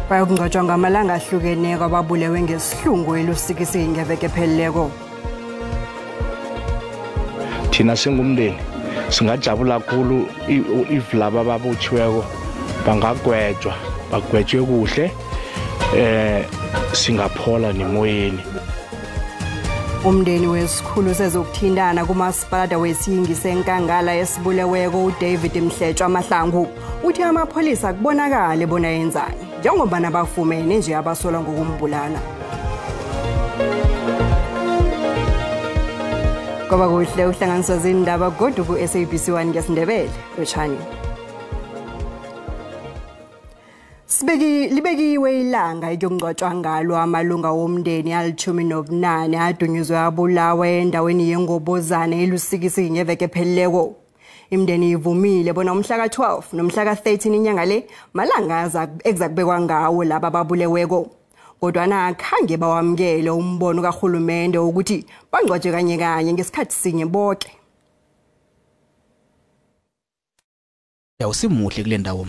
Bayokungcwatshwa ngamalanga ahlukeneko ababulewe ngesihlungu eLusikisiki ngeveke epheleleko. Thina singumndeni singajabula khulu if laba ababotshiweko bangagwetjwa, bagwetjwe kuhle, singaphola nemoyeni. Umndeni wesikhulu sezokuthintana kumasipalata wesiyingi seNkangala esibuleweko uDavid Mhletshwa Mahlangu uthi amapholisa kubonakale bona yenzani njengoba bafumene nje abasolwa ngokumbulala. Kwaba kuhle uhlanganiswa zindaba godu ku-SABC 1 ngesiNdebele. Lotshani. Libekiwe ilanga ekuyokungcwatshwa ngalo amalunga womndeni ali-18 adunyuzwe abulawa endaweni yeNgobozane eLusikisiki ngeveke epheleleko. Imindeni ivumile bona umhla ka-12 nomhla ka-13 inyanga le malanga ekuzakubekwa ngawo laba ababuleweko. Kodwana akhange bawamukele umbono karhulumende wokuthi bangcwatshwe kanye kanye ngesikhathi sinye boke. Awusimuhle kule ndawo.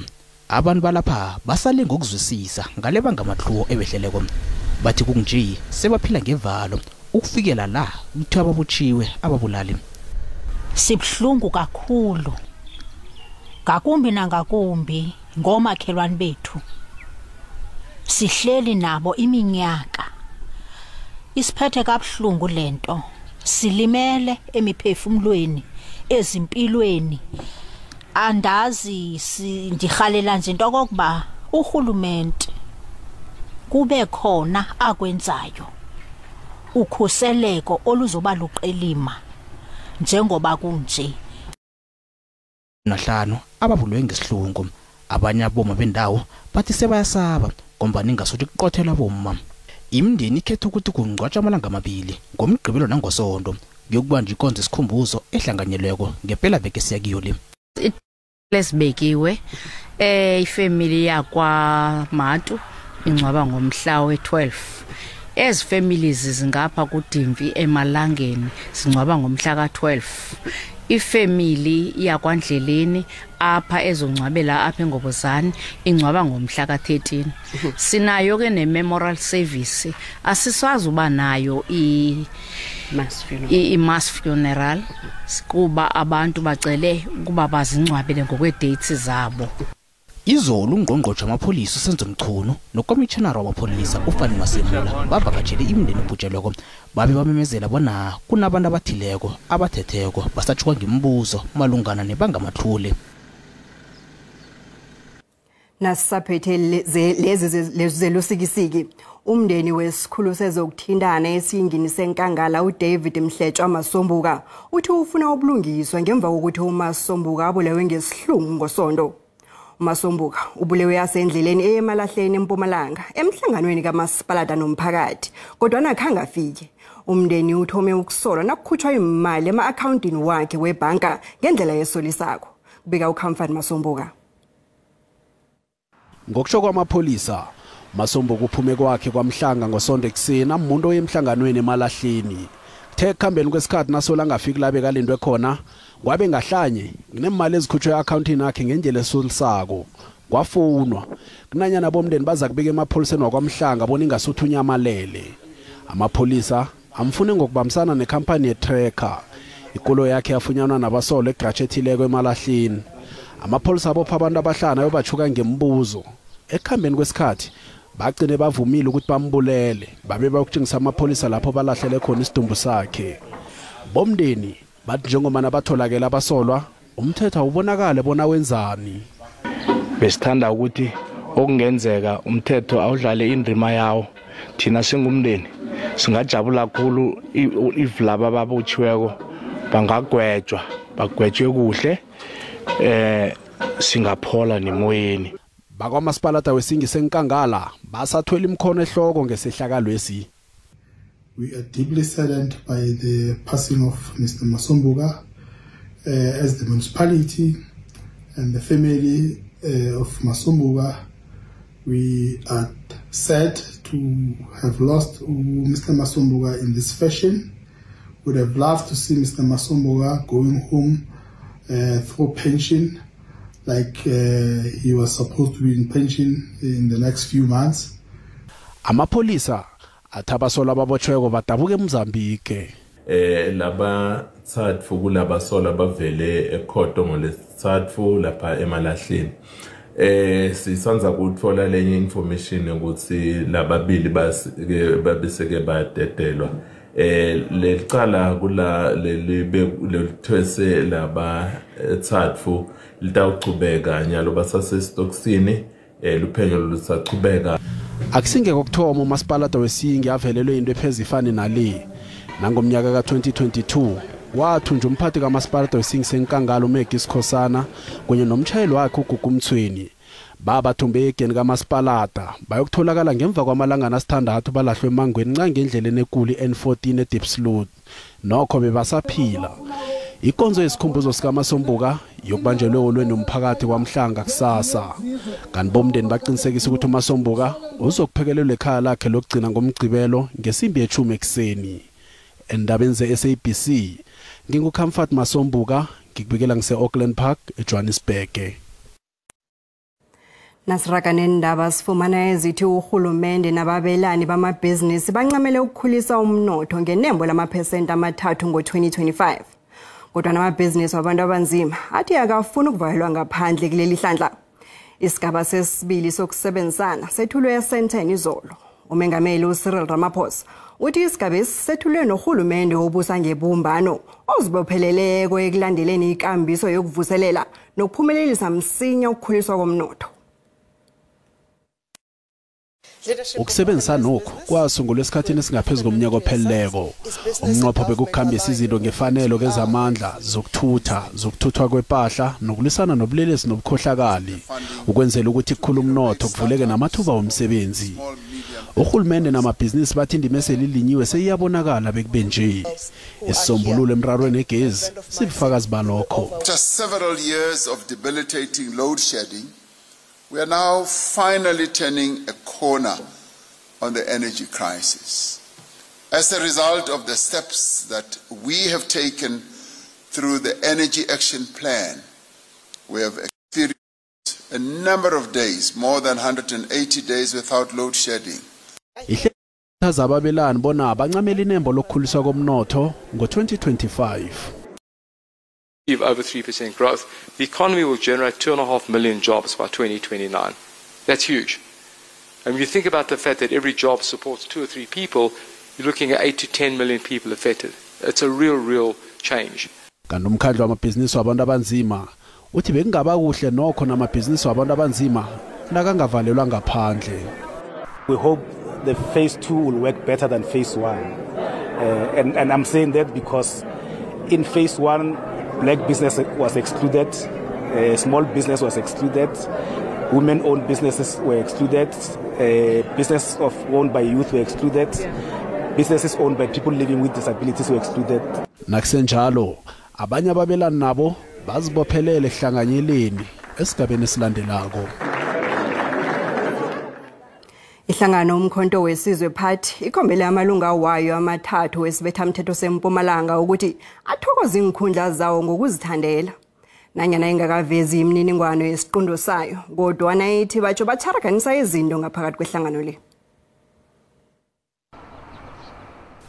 Abantu balapha basale ngokuzwisisa ngale bangamatluwo ebehleleko. Bathi kunje sebaphila ngevalo ukufikela la kuthiwa babotshiwe ababulali. Sibuhlungu kakhulu. Ngakumbi nangakumbi ngomakhelwane bethu. Sihleli nabo iminyaka. Isiphethe kabuhlungu lento. Silimele emiphefumulweni, ezimpilweni. Andazi ndihalela nje into okokuba urhulumente kube khona akwenzayo ukhuseleko oluzoba luqelima njengoba kunje. Nahlanu ababulwe ngesihlungu abanye aboma bendawo bathi sebayasaba ngoba ningasuthi kuqothelwa bomma. Imindeni ikhetha ukuthi kungcwatshwa amalanga amabili ngoMgqibelo nangoSonto kuyokubanja inkonzo esikhumbuzo ehlanganyelweko ngempela veke siyakiyo le. Lesibekiwe ifamily yakwa Matu ingcwaba ngomhla we-12. Ezi families zingapha kuDimvi emalangeni singcwaba ngomhla ka-12. Ifamily yakwaNdleleni apha ezongcwabela apha eNgobozane ingcwaba ngomhla ka-13. Sinayo ke ne-memorial service, asisazi uba nayo i-mass funeral kuba abantu bacele ukuba bazingcwabele ngokwe-dates zabo. Izolo ungqongqotjhe wamapholisa uSenzo Mchunu nokomitjhinara wamapholisa uFani Masemula bavakatshele imindeni ebhujelweko babe bamemezela bona kunabantu abathileko abathetheko basatjhukwa ngemibuzo malungana nebangamathule. Nasisaphethe lezi zeLusikisiki, umndeni wesikhulu sezokuthintana esiyingini seNkangala uDavid Mhletshwa Masombuka uthi ufuna ubulungiswa ngemva kokuthi uMasombuka abulewe ngesihlungu ngoSonto. Masombuka ubulewe asendleleni eyeMalahleni eMpumalanga emhlanganweni kamasipalata nomphakathi kodwana khange afike. Umndeni uthome ukusolwa nakukhutshwa imali ema-akhawuntini wakhe webhanka ngendlela yesolisako. Kubika uComfort Masombuka. Ngokusho kwamapholisa, Masombuka uphume kwakhe kwaMhlanga ngoSonto ekuseni amuntu oye emhlanganweni eMalahleni. Kuthe ekuhambeni kwesikhathi nasola angafiki la bekalindwe khona, kwabe ngahlanye kunemali ezikhutshwe e-akhawuntini yakhe ngendlela esolisako. Kwafunwa kunanyana bomndeni baza kubika emapholiseni wakwaMhlanga bona ingasuthi unyamalele. Amapholisa amfune ngokubambisana nekhampani ye-tracker. Ikolo yakhe yafunyanwa nabasolwa egratshe ethileko eMalahleni. Amapholisa abopha abantu abahlanu ayobatshuka ngemibuzo. Ekuhambeni kwesikhathi bagcine bavumile ukuthi bambulele, babe bayokutshengisa amapholisa lapho balahlele khona isidumbu sakhe. Bomndeni bathi njengoba batholakele abasolwa, umthetho awubonakale bona wenzani. Besithanda ukuthi okungenzeka umthetho awudlale indima yawo. Thina singumndeni singajabula khulu if laba ababotshiweko bangagwetjwa, bagwetjwe kuhle, singaphola nemoyeni. Bakwamasipalata wesingi seNkangala basathwele imikhono ehloko ngesehlakalwesi. We are deeply saddened by the passing of Mr. Masombuka as the municipality and the family of Masombuka. We are sad to have lost Mr. Masombuka in this fashion. Would have loved to see Mr. Masombuka going home through pension Like he was supposed to be in pension in the next few months. Amapholisa athi abasolwa ababotshweko badabuka eMozambique. Labathathu kulabasolwa bavele ekhoto ngolesithathu lapha emalahleni. Sisanza kuthola lenye information ukuthi lababili babeseke badedelwa. Lelicala kula lelithwese labathathu litawuchubeka nyalo basasesitokisini, luphenyo lusachubeka. Akusinge kokuthoma umasipalata wesingi avelelwe into ephezulu ifane nale. Nangomnyaka ka-2022 wathunjwa umphathi kamasipalata wesingi seNkangala uMegi Sikhosana kunye nomtshayeli wakhe uGugu Mthweni. Babathumbe egeni kamasipalata bayokutholakala ngemva kwamalangana asithandathu balahlwe emangweni nca ngendleleni ekulu i-N14 eDiepsloot. Nokho bebasaphila. Ikonzo yesikhumbuzo sikaMasombuka yokubanjelwe eholweni yomphakathi kwaMhlanga kusasa. Kanti bomndeni baqinisekisa ukuthi uMasombuka uzokuphekelelwa ekhaya lakhe lokugcina ngomgqibelo ngesimbi ye-10 ekuseni. Endabeni ze-SABC, nginguComfort Masombuka, ngikubikela ngise-Auckland Park, eJohannesburg. Nasiraga nendaba sifumana ezithi urhulumende nababelani bamabhizinisi bancamele ukukhulisa umnotho ngenembo lamaphesenti 3 ngo-2025. Kodwa namabhizinisi wabantu abanzima athi akafuni ukuvalelwa ngaphandle kuleli hlandla. Isigaba sesibili sokusebenzisana sethulwe eSandton izolo. Umengameli uCyril Ramaphosa uthi isigaba sethulwe nohulumende obusa ngebumbano ozibopheleleko ekulandeleni ikambiso yokuvuselela nokuphumelelisa msinya ukukhuliswa komnotho. Ukusebenzisa nokhu kwasungulwa esikhathini esingaphezu komnyaka opheleleko. Umnqopho bekukhambisa izinto ngefanelo kezamandla zokuthutha, zokuthuthwa kwepahla nokulwisana nobulelesi nobukhohlakali, ukwenzela ukuthi kukhule umnotho kuvuleke namathuba womsebenzi. Urhulumende namabhizinisi bathi indima eselilinyiwe seyiyabonakala bekube nje. Isisombululo emrarweni egezi sibufakazi balokho. After several years of debilitating load shedding, we are now finally turning a corner on the energy crisis. As a result of the steps that we have taken through the Energy Action Plan, we have experienced a number of days, more than 180 days without load shedding. Ihlelo ababelani bona bancamela inembo lokukhuliswa komnotho ngo-2025. Over 3% growth, the economy will generate 2.5 million jobs by 2029. That's huge. And when you think about the fact that every job supports 2 or 3 people, you're looking at 8 to 10 million people affected. It's a real, real change. Kanti umkhandlu wamabhizinisi wabantu abanzima uthi bekungaba kuhle nokho namabhizinisi wabantu abanzima nakangavalelwa ngaphandle. We hope the phase 2 will work better than phase 1. And I'm saying that because in phase 1, black business was excluded, small business was excluded, women-owned businesses were excluded, business owned by youth were excluded, businesses owned by people living with disabilities were excluded. Nakusenjalo, abanye ababelani nabo bazibophelele ekuhlanganyeleni esigabeni esilandelako. Ihlangano Umkhonto weSizwe Party ikhombele amalunga wayo amathathu wesibethamthetho seMpumalanga ukuthi athokoze inkhundla zawo ngokuzithandela. Nanyana ingakavezi imininingwano yesiqundo sayo, kodwa nayithi batsho bacharaganisa izinto ngaphakathi kwehlangano le.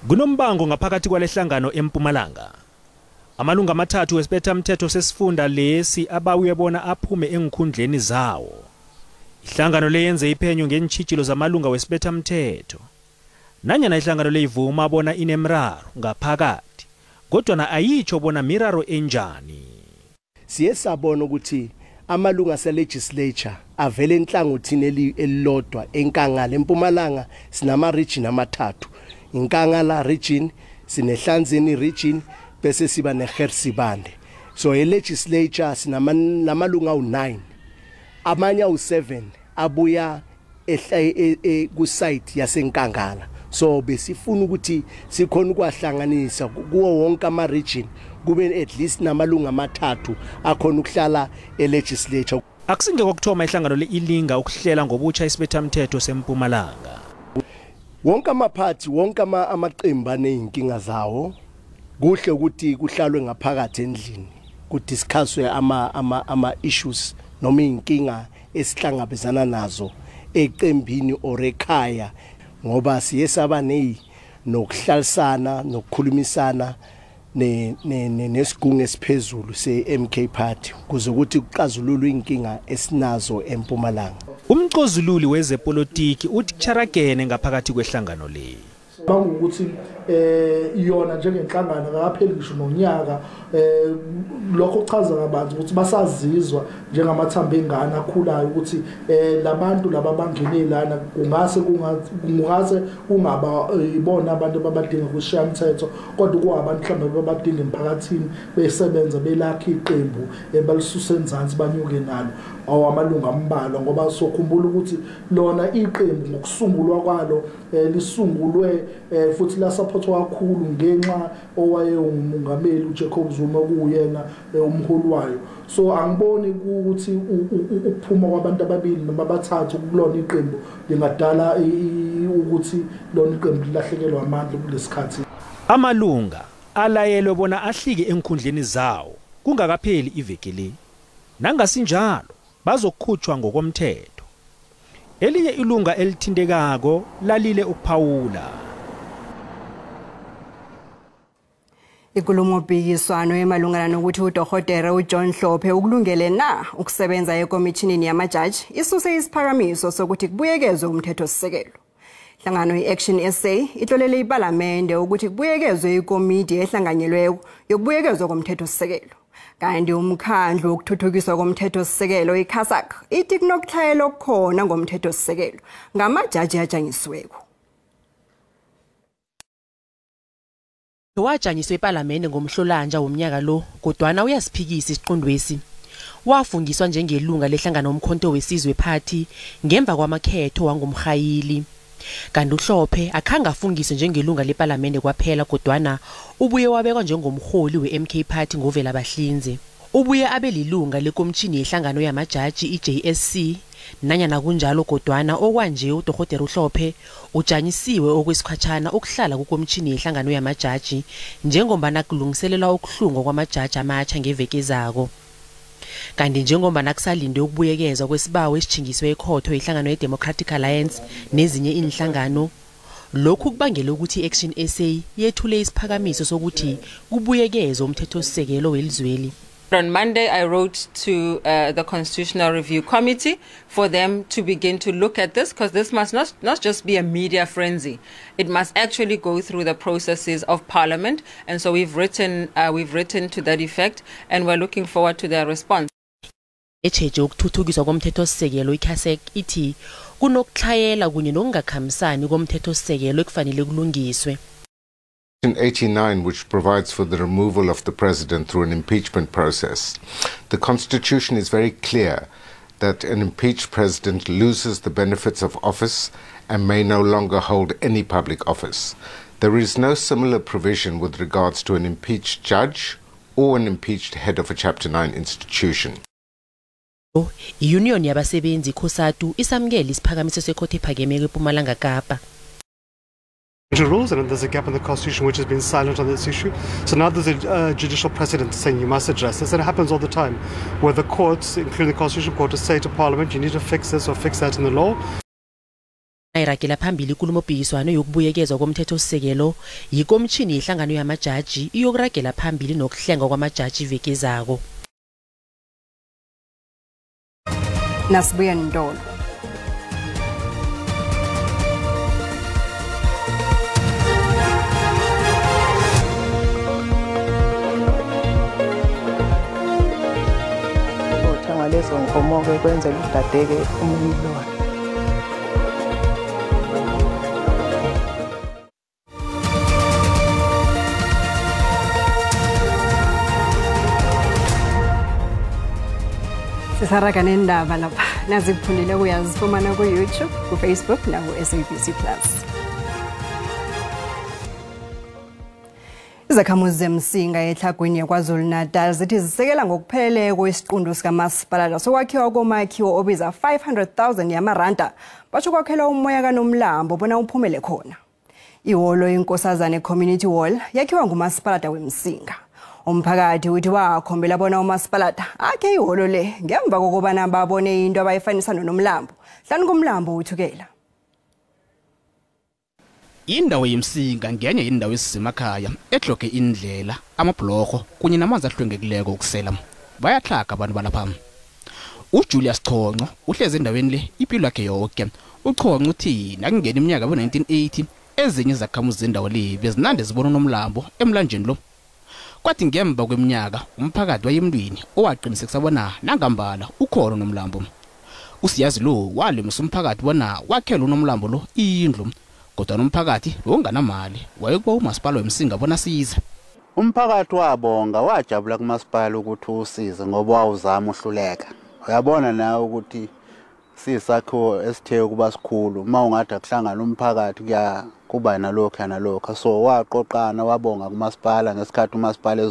Kunombango ngaphakathi kwalehlangano eMpumalanga. Amalunga amathathu wesibethamthetho sesifunda lesi abawiwe bona aphume enkhundleni zawo. Ihlangano le yenze iphenyo ngeentjhijilo zamalunga wesibethamthetho. Nanyana ihlangano le ivuma bona inemraro ngaphakathi, kodwa ayitsho bona miraro enjani. Siye sabona ukuthi amalunga ase-legislature avele enhlangothini elilodwa eNkangala eMpumalanga sinama region amathathu. Inkangala region, sineHlanzeni region, bese siba neGersibande. So e-legislature sinamalunga awu-9. Amanye awu-7 abuya ku-site yaseNkangala. So besifuna ukuthi sikhona ukwahlanganisa kuwo wonke ama-region kube at least namalunga amathathu akhona ukuhlala e-legislature. Akusinge kokuthoma ihlangano le ilinga ukuhlela ngobutsha isibethamthetho seMpumalanga. Wonke amaphathi, wonke amaqembu aneyinkinga zawo. Kuhle ukuthi kuhlalwe ngaphakathi endlini, kudiscusswe ama issues noma inkinga esihlangabezana nazo eqembini or ekhaya, ngoba siye saba nokuhlalisana nokukhulumisana nesigungu esiphezulu se-MK Party kuze ukuthi kuxazululwe inkinga esinazo eMpumalanga. Umcozululi wezepolitiki uthi kucharagene ngaphakathi kwehlangano le. Bangukuthi yona njengenhlangano akapheli ngisho nonyaka, lokho kuchaza kabanzi ukuthi basazizwa njengamathambo engane akhulayo ukuthi labantu laba bangene lana kungase kungaba ibona abantu ababadinga kushaya umthetho, kodwa kuwabantu mhlawumbe ababadinga emphakathini besebenza belakha iqembu balisusa enzansi banyuke nalo awamalungu ambalwa, ngoba sokhumbula ukuthi lona iqembu ngokusungulwa kwalo lisungulwe futhi lasupportwa kakhulu ngenxa owayengumongameli uJacob Zuma kuyena umholi wayo. So angiboni ukuthi ukuphuma kwabantu ababili noma abathathu kulona iqembu lingadala ukuthi lona iqembu lilahlekelwe amandla kulesikhathi. Amalunga alayelwe bona ahlike enkhundleni zawo kungakapheli iveki le, nangasinjalo bazokhutshwa ngokomthetho. Elinye ilunga elithintekako lalile ukuphawula. Inkulumo-mpikiswano emalungana nokuthi udokotela uJohn Hlophe ukulungele na ukusebenza ekomithinini yamajaji isuse isiphakamiso sokuthi kubuyekezwe umthethosisekelo. Inhlangano i-Action SA ihlolele iPhalamende ukuthi kubuyekezwe ikomidi ehlanganyelweko yokubuyekezwa komthethosisekelo. Kanti umkhandlu wokuthuthukiswa komthethosisekelo iCASAC ithi kunokuhlayela okukhona ngomthethosisekelo ngamajaji ajanyisiweko. Wajanyiswa ePhalamende ngomhlolanja womnyaka lo, kodwana uyasiphikisa isiqundwesi. Wafungiswa njengelunga lehlangano Umkhonto Wesizwe Party ngemva kwamakhetho wangomrhayili. Kanti uHlophe akhange afungiswe njengelunga lePhalamende kwaphela, kodwana ubuye wabekwa njengomholi we-MK Party ngovela bahlinze. Ubuye abe lilunga lekomishini yehlangano yamajaji i-JSC. Nanyana kunjalo kodwana okwanje uDokotela uHlophe ujanyisiwe okwesikhwatshana ukuhlala kukomishini yehlangano yamajaji njengombana kulungiselelwa ukuhlungwa kwamajaji amatsha ngeveke ezako. Kanti njengombana kusalindwe ukubuyekezwa kwesibawo esitjhingiswe ekhotho yehlangano ye-Democratic Alliance nezinye inhlangano, lokhu kubangela ukuthi i-Action SA yethule isiphakamiso sokuthi kubuyekezwe umthethosisekelo welizweli. On Monday, I wrote to the Constitutional Review Committee for them to begin to look at this, because this must not just be a media frenzy. It must actually go through the processes of Parliament. And so we've written to that effect, and we're looking forward to their response. Etjheje ukuthuthukiswa komthethosisekelo iCASAC ithi kunokuhlayela kunye nokungakhambisani komthethosisekelo ekufanele kulungiswe. 89, which provides for the removal of the president through an impeachment process. The Constitution is very clear that an impeached president loses the benefits of office and may no longer hold any public office. There is no similar provision with regards to an impeached judge or an impeached head of a Chapter 9 institution. I-Union yabasebenzi COSATU isamukele isiphakamiso sekhotho ephakemeko eMpumalanga Kapa. Rules, and there's a gap in the Constitution which has been silent on this issue. So now there's a judicial precedent saying you must address this, and it happens all the time, where the courts, including the Constitutional Court, say to Parliament, you need to fix this or fix that in the law. Iragela phambili inkulumo-mpikiswano yokubuyekezwa komthethosisekelo yikomishini yehlangano yamajaji iyokuragela phambili nokuhlengwa kwamajaji iveki ezako. Nasibuya Ndolo. Lezo nkomo-ke kwenzela udadeke umlilo wakhe. Sisaraga nendaba lapha nazikuphundile uyazifumana ku-YouTube, ku-Facebook naku-SABC Plus. Izakhamuzi zemsinga eTlhagwini yaKwaZulu-Natal zithi zisekela ngokupheleleko isiqunto sikamasipala sokwakhiwa komakhiwo obiza 500,000 yamaranda, basho kwakhelwa umoya kaNomlambo bona uphumele khona. Ihholo iNkosazane Community Hall yakhiwa ngumasipalata wemsinga. Umphakathi uthi wakhombela bona umasipalata akhe ihholo le ngemva kokubana babone into abayifanisa noNomlambo. Hlanu komlambo uThukela. Indawo yemsinga ngenye indawo esisemakhaya ehloke indlela, amabhlorho kunye namanzi ahlwengekileko ukusela. Bayatlhaga abantu balapha. uJulius Chonco uhlezi endaweni le impilo yakhe yonke. UChonco uthi nakungena iminyaka bo-1980 ezinye izakhamuzi zendawo le bezinande zibona uNomlambo emlanjeni lo. Kwathi ngemva kweminyaka umphakathi wayemntwini owaqinisekisa bona nangambala ukhona uNomlambo. Usiyazi lo walimisa umphakathi bona wakhele uNomlambo lo indlu, kodwa nomphakathi bewunganamali wayekuba umasipala wemsinga bona size. Umphakathi wabonga wajabula kumasipala ukuthi usize ngoba wawuzama uhluleka. Uyabona nawe ukuthi sisakhiwo esithe ukuba sikhulu, uma ungathi akuhlangana umphakathi kuya kuba nalokho nalokho. So waqoqana wabonga kumasipala ngesikhathi umasipala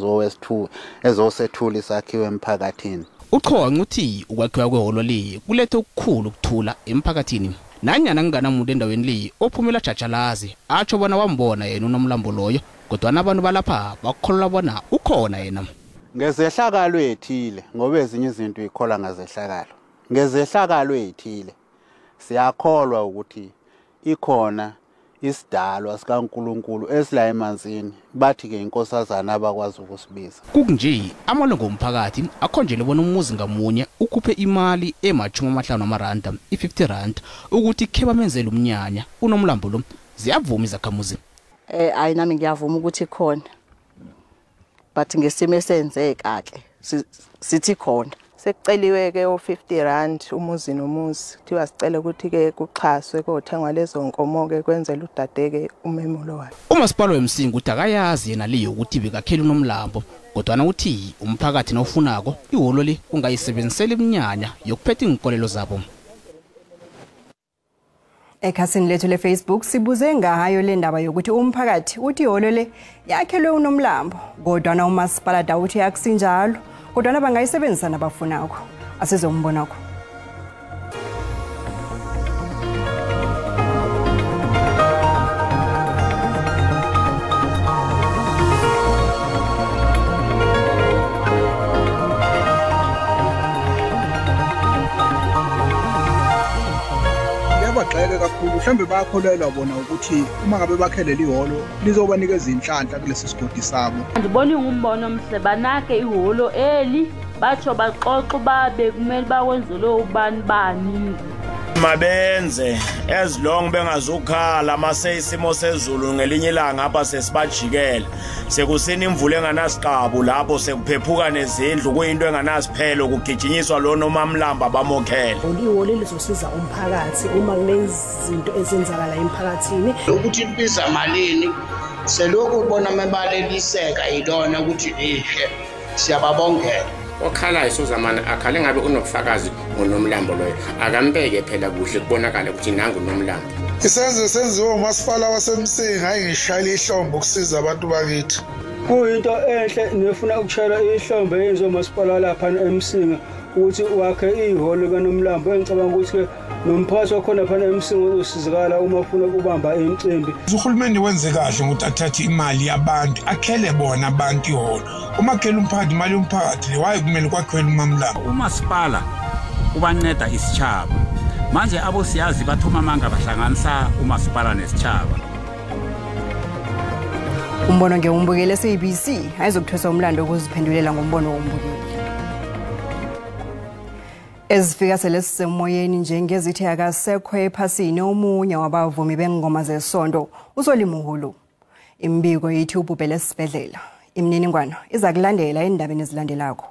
ezosethula isakhiwo emphakathini. UChonco uthi ukwakhiwa kwehholo le kulethe okukhulu ukuthula emphakathini. Nanyana kunganamuntu endaweni le ophumela jajalazi atsho bona wambona yena uNomlambo loyo, kodwana abantu balapha bakukholelwa bona ukhona yena. Ngezehlakalo ethile, ngoba ezinye izinto ikholwa ngazehlakalo. Ngezehlakalo ethile siyakholwa ukuthi ikhona isidalwa sikaNkuluNkulu esila emanzini, bathi ke inkosazana abakwazi ukusibiza. Kunje amalungu omphakathi akhonjele bona umuzi ngamunye ukhuphe imali ema-50 amaranda, i-50 rand, ukuthi khe bamenzele umnyanya uNomlambo lo. Ziyavuma izakhamuzi. Ayi nami ngiyavuma ukuthi khona, but ngesimo esenzeka ke sithi khona. Sekuceliwe ke o50 rand umuzi nomuzi, kuthiwa sicela ukuthi ke kuxhaswe kothengwa lezo nkomo ke kwenzela udadeke umemulo wakhe. Umasipala wemsinga uthi akayazi yena leyo ukuthi bekakhela uNomlambo, kodwana uthi umphakathi nawufunako ihholo le ungayisebenzisela iminyanya yokuphetha iinkolelo zabo. Ekhasini lethu le-Facebook sibuze ngayo le ndaba yokuthi umphakathi uthi ihholo le yakhelwe uNomlambo, kodwana umasipalata uthi akusinjalo, kodwana bangayisebenzisa nabafunako. Asizombonakho. Bagxeke kakhulu, mhlambe bayakholelwa bona ukuthi uma ngabe bakhelele ihholo lizobanikeza inhlanhla kulesi sigodi sabo. Andiboni ngumbono omhle, banake ihholo eli batsho baxoxe babe kumele bakwenzele ubani bani. Mabenze as long bengazukhala mase isimo sezulu ngelinye ilanga apha sesibajikela sekusina imvula enganasiqabu lapho sekuphephuka nezindlu kuyinto enganasiphelo kugijinyiswa lo nomamlamba bamokhela. Ihholo lizosiza umphakathi uma kunezinto ezenzakala emphakathini. Ukuthi ibiza malini selokhu ubona amabala eliseka yilona ukuthi lihle, siyababongela. Okhalayo sozamana akhale ngabe unobufakazi ngoNomlambo loyo, akambeke phela kuhle kubonakala ukuthi nangu uNomlambo. Isenzo senziwe umasipala waseMsinga, hayi ngishayela ihlombe ukusiza abantu bakithi. Kuyinto enhle nefuna ukushayela ihlombe yenziwe umasipala lapha eMsinga ukuthi wakhe ihholo kaNomlambo. Engicabanga ukuthi nomphakathi wakhona phana eMsinga uzosizakala uma ufuna ukubamba imicimbi. Uhulumeni wenze kahle ngokuthi athathe imali yabantu akhele bona abantu ihholo. Uma akhele umphakathi imali yomphakathi le waye kumele kwakhiwe uMamlambo. Umasipala ubanceda isitshaba. Manje abosiyazi bathuma amanga bahlanganisa umasipala nesitshaba. Umbono ngewumbukeli SABC ayizokuthwesa umlando ukuziphendulela ngombono wombukeli. Ezifika selesisemoyeni njengezithi akasekho ephasini omunye wabavumi bengoma zesonto uSolimuhulu. Imbiko ithi ubhubhele esibhedlela. Imininingwano iza kulandela endabeni ezilandelako.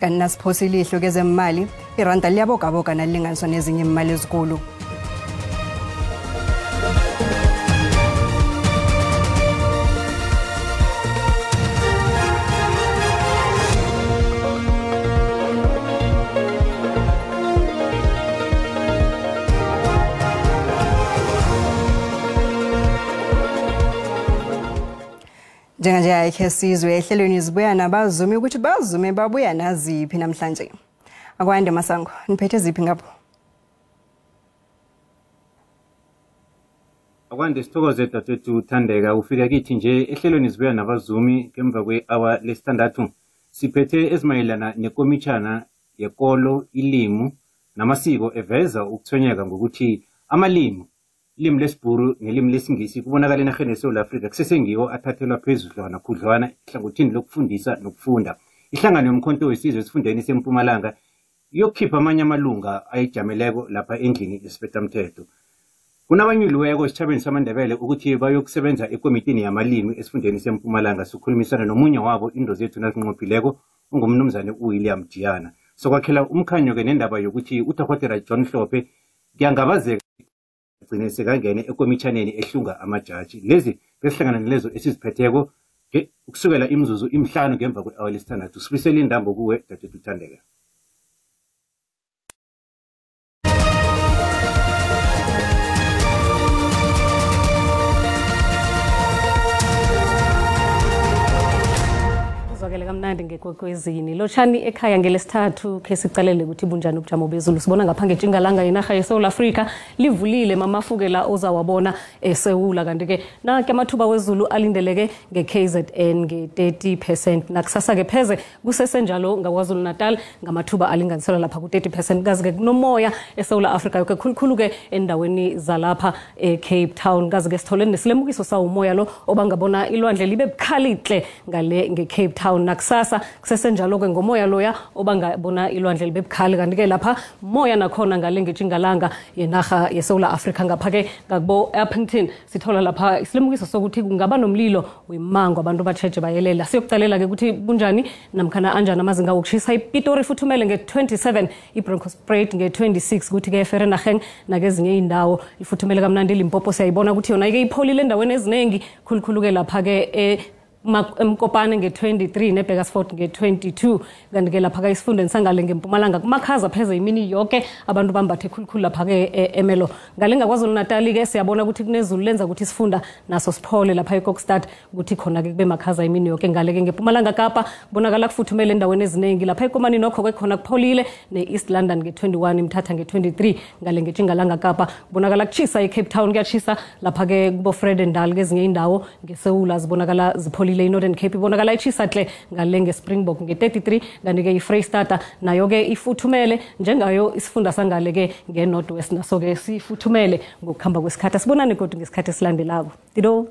Kanti nasiphosa ilihlo kezemali, iranda liyabogaboga nalilinganiswa nezinye imali ezikulu. Njenganje ayikhe sizwe ehlelweni zibuya nabazumi ukuthi bazume babuya naziphi namhlanje. Akwande Masango, niphethe ziphi ngapho? Akwande, sithokoze dadewethu Thandeka. Ufika kithi nje ehlelweni Zibuya Nabazumi ngemva kwe-awa lesithandathu. Siphethe ezimayelana nekomitjhana yekolo, ilimu namasiko eveza ukuthwenyeka ngokuthi amalimi, ilimi lesiBhuru nelimi lesiNgisi, kubonakala enarheni yeSouth Africa kusesengiwo athathelwa phezudlwana khudlwana ehlangothini lokufundisa nokufunda. Ihlangano yoMkhonto weSizwe esifundeni seMpumalanga iyokukhipha amanye amalunga ayijameleko lapha endlini yesibethamthetho. Kunabanyuliweko esitjhabeni samaNdebele ukuthi bayokusebenza ekomitini yamalimi esifundeni seMpumalanga. Sikhulumisana nomunye wabo indo zethu nazinqophileko, ungumnumzane uWilliam Jiyana. Sokwakhela umkhanyo-ke nendaba yokuthi udokotela John Hlophe kuyangabazeka gcine sekangene ekomitjhaneni ehlunga amajaji. Lezi besihlangana nalezo esiziphetheko ukusukela imizuzu 5 ngemva kwe-awa lesithandathu. Sibuyisele intambo kuwe dadewethu Thandeka. Uzwakele kamnandi ngekwekwezini. Lotshani ekhaya ngelesithathu, khe sicalele ukuthi bunjani ubujamo bezulu. Sibona ngapha ngetjingalanga yenarha yeSouth Africa livulile mamafukela ozawabona eSewula, kanti-ke nanke amathuba wezulu alindeleke nge-KZN nge-30%. Nakusasa-ke pheze kusesenjalo ngaKwaZulu Natal ngamathuba alinganiselwa lapha ku-30%. Kazi-ke kunomoya eSouth Africa yoke, khulukhulu-ke endaweni zalapha e-Cape Town. Kazi-ke sithole nesilemukiso sawumoya lo obangabona ilwandle libe bukhali-tle ngale nge-Cape Town. Nakusasa kusesenjalo-ke ngomoya loya obangabona ilwandle libe bukhali, kanti-ke lapha moya nakhona ngale ngetjingalanga yenarha yeSouth Africa. Ngapha-ke ngakubo Appington sithola lapha isilemukiso sokuthi kungaba nomlilo wemango, abantu batjheje bayelela. Siyokucalela-ke ukuthi bunjani namkhana anjani amazinga wokushisa. iPitori ifuthumele nge-27, iBronkhorstspruit nge-26, kuthi-ke eVereeniging nakezinye iy'ndawo ifuthumele kamnandi. iLimpopo siyayibona ukuthi yona-ke ipholile endaweni eziningi, khulukhulu-ke lapha-ke eMkopane nge-23 neBakersford nge-22. Kanti-ke lapha-ke esifundeni sangale ngeMpumalanga kumakhaza pheze imini yoke, abantu bambathe khulukhulu lapha-ke eMelo. Ngale ngaKwaZulu Natal-ke siyabona ukuthi kunezulu lenza ukuthi isifunda naso siphole lapha eKokstad, ukuthi khona-ke kube makhaza imini yoke. Ngale-ke ngeMpumalanga Kapa kubonakala kufuthumele endaweni eziningi. Lapha eKomani nokho-ke khona kupholile, ne-East London nge-21, iMthatha nge-23. Ngale ngetjingalanga Kapa kubonakala kutshisa, eCape Town kuyatshisa lapha-ke kubo Fredendal, kezinye indawo ngesewula zibonakala zipholile. I-Northern Cape ibonakala itshisa tle ngale nge-Springbok nge-33, kanti-ke i-Freystata nayo-ke ifuthumele njengayo isifunda sangale-ke nge-North West naso-ke sifuthumele ngokuhamba kwesikhathi. Asibonane godu ngesikhathi esilandelako. Dido.